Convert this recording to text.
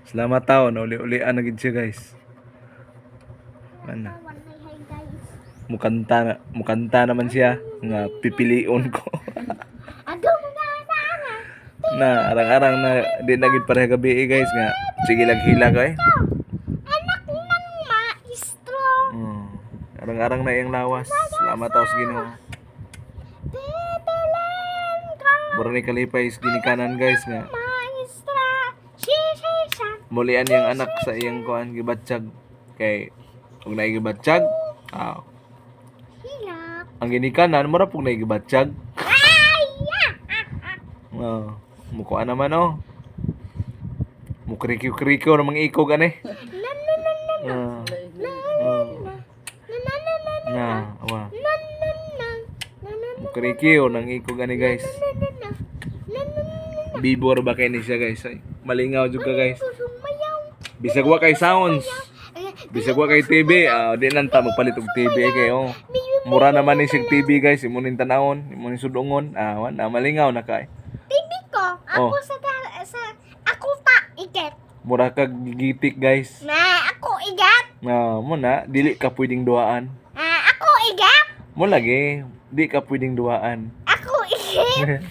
Salamat tao, nauli-ulian na gid siya, guys. Ana. Hi guys. Mukanta naman siya nga pipilion ko. Agaw na sana. Na arang-arang na di na gid pareha gabi eh, guys, nga sige lang hila ko eh. Anak ng maestro. Arang-arang na iyang lawas. Salamat tao sa Ginoo. Bibilin ko. Mura ni kalipay sa ginikanan, guys, nga Maestra. Si si sa. mulian niyang anak sa iyang kuan gibatsyag kay ug naay gibatsyag ah, Hilak. ang ginikanan mura pug naay gibatsyag. Ay! Ah, ah, ah. Oh, mukuan naman oh. Mukrikyo-krikyo namang ikog ani. Na na na na. Ah, Na oh. na na na na na. Na, awa. Na na na. Na na na Mukrikyo nang ikog ani, guys. na na na. Na na na na. Bibor ba kay ni siya, guys? Ay, malingaw jud ka, guys. Sumayaw. Bisag wa kay sounds. Eh, Bisag wa kay TV, ah, di lang ta magpalit og TV eh, kay oh. Mura naman ni siyang TV, guys, imo ning tanawon, imo ning sudongon. Ah, wa na malingaw na kay. TV ko. Ako Oh. sa ako ta iget. Mura kag gigitik, guys. Na ako iget. Na mo na dili ka pwedeng duaan. Ah, ako iget. Mo lagi, di ka pwedeng duaan. Ako iget.